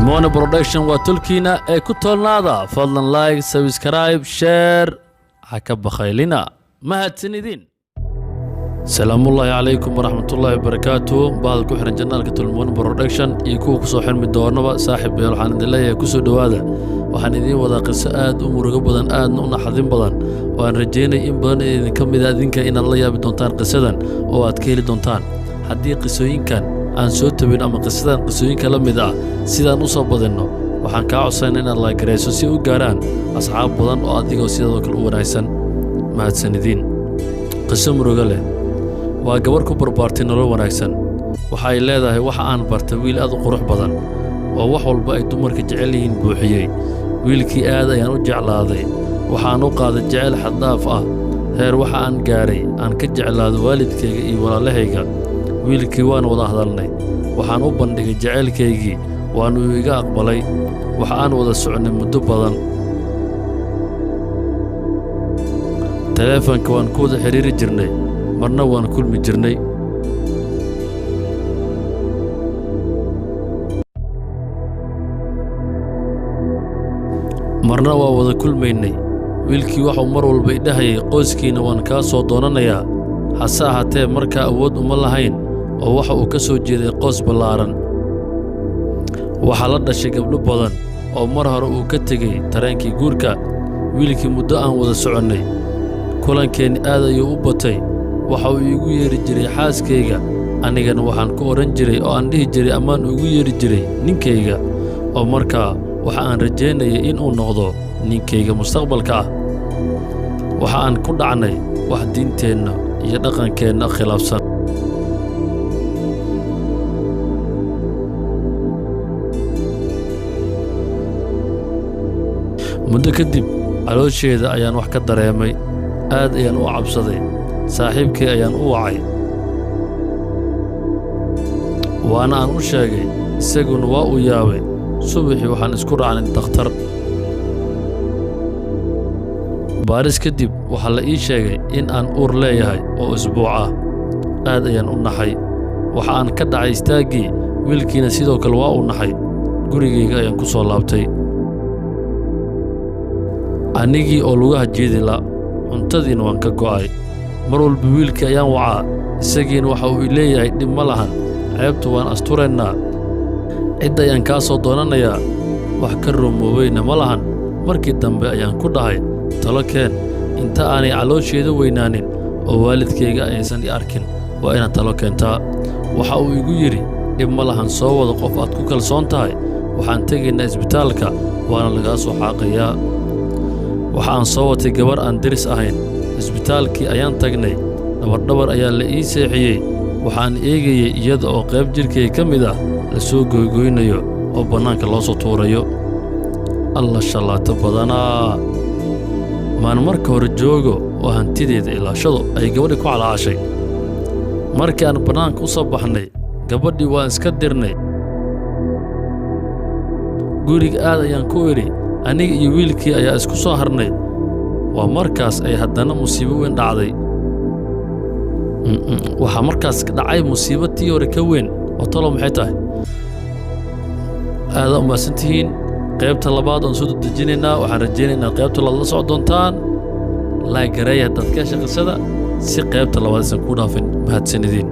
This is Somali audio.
Tolmone Production waa tolkiina ee ku toolnaada. Fadlan like, subscribe, share ha ka bakhaylina. Mahadsanidin. Salaamullaahi calaykum waraxmatullaahi wabarakaatu. Bahal ku xiran channelka Tolmone Production iyo kuwa kusoo xirmi doonaba, saaxiib beel, waxaan idin leeyahay kusoo dhowaada. Waxaan idiin wadaa qiso aad u murugo badan, aadna u naxdin badan, oo aan rajaynay in badan idinka mid a idinka inaad la yaabi doontaan qisadan oo aad ka heli doontaan. Haddii qisooyinkan aan soo tabin ama qisadan qisooyinka la mid ah sidaan u soo badinno, waxaan kaa codsana inaad like garayso si u gaaraan asxaab badan oo adigoo sidoo kale u wanaagsan. Mahadsanidin. Qiso murugo leh waa gabarh ku barbaartay nolol wanaagsan. Waxa ay leedahay: waxa aan bartay wiil aad u qurux badan oo wax walba ay dumarka jecel yihiin buuxiyey. Wiilkii aad ayaan u jeclaaday. Waxaan u qaaday jeceyl xaddhaaf ah, heer waxa aan gaadhay aan ka jeclaado waalidkayga iyo walaalahayga. Wiilkii waan wada hadalnay, waxaan u bandhigay jacaylkaygii, waanu iga aqbalay. Waxa aan wada soconnay muddo badan. Taleefanka waan ku wada xidhiiri jirnay, marna waan kulmi jirnay. Marna waa wada kulmaynay. Wiilkii waxuu mar walba idhahayay: qoyskiinna waan kaa soo doonanayaa. Hase ahaatee, markaa awood uma lahayn oo waxa uu ka soo jeeday qoys ballaaran. Waxaa la dhashay gabdho badan oo mar hore uu ka tegey tareenkii guurka. Wiilkii muddo aan wada soconnay, kulankeenni aad ayuu u batay. Waxa uu iigu yeedhi jiray xaaskayga, anigana waxaan ku odhan jiray oo aan dhihi jiray amaan ugu yeedhi jiray ninkayga, oo markaa waxa aan rajaynayay in uu noqdo ninkayga mustaqbalka ah. Waxa aan ku dhacnay wax diinteenna iyo dhaqankeenna khilaafsan. Muddo kadib caloosheeda ayaan wax ka dareemay. Aad ayaan u cabsaday. Saaxiibkay ayaan u wacay, waana aan u sheegay, isaguna waa uu yaabay. Subaxii waxaan isku raacnay dakhtar. Baaris kadib waxaa la ii sheegay in aan uur leeyahay oo isbuuc ah. Aad ayaan u naxay. Waxa aan ka dhacay istaaggii, wiilkiina sidoo kale waa uu naxay. Gurigayga ayaan ku soo laabtay anigii oo lugaha jeedi la, cuntadiina waan ka go'ay. Mar walba wiilkii ayaan wacaa, isagiina waxa uu leeyahay: dhib ma lahan, ceebtu waan asturaynaa, cid ayaan kaa soo doonanayaa. Wax ka rumoobayna ma lahan. Markii dambe ayaan ku dhahay: talo keen, inta aanay caloosheeda weynaanin oo waalidkayga aysan i arkin, waa inaad talo keentaa. Waxa uu igu yidhi: dhib ma lahan, soo wada qof aad ku kalsoon tahay, waxaan tegaynaa isbitaalka, waana lagaa soo xaaqayaa. Waxa aan soo watay gabar aan deris ahayn. Isbitaalkii ayaan tagnay. Dhabardhabar ayaa la ii seexiyey. Waxaan eegayey iyada oo qayb jidhkayga ka mid ah la soo goygoynayo oo bannaanka loo soo tuurayo. Alla shallaato badanaa! Maan marka hore joogo oo hantideeda ilaashado, ay gabadhii ku calaacashay. Markii aan bannaanka u soo baxnay, gabadhii waan iska dirnay. Guriga aad ayaan ku idhi. Aniga iyo wiilkii ayaa isku soo harnay. Waa markaas ay haddana musiibo weyn dhacday. Waxaa markaas dhacay musiibo tii hore ka weyn. Oo talo maxay tahay? Aadaa umahadsan tihiin. Qaybta labaad oon soo dedejinaynaa. Waxaan rajaynaya inaad qaybta labaad la socon doontaan. Like gareeya haddaad ka heshay qisada, si qaybta labaad aysan kuu dhaafin. Mahadsanidin.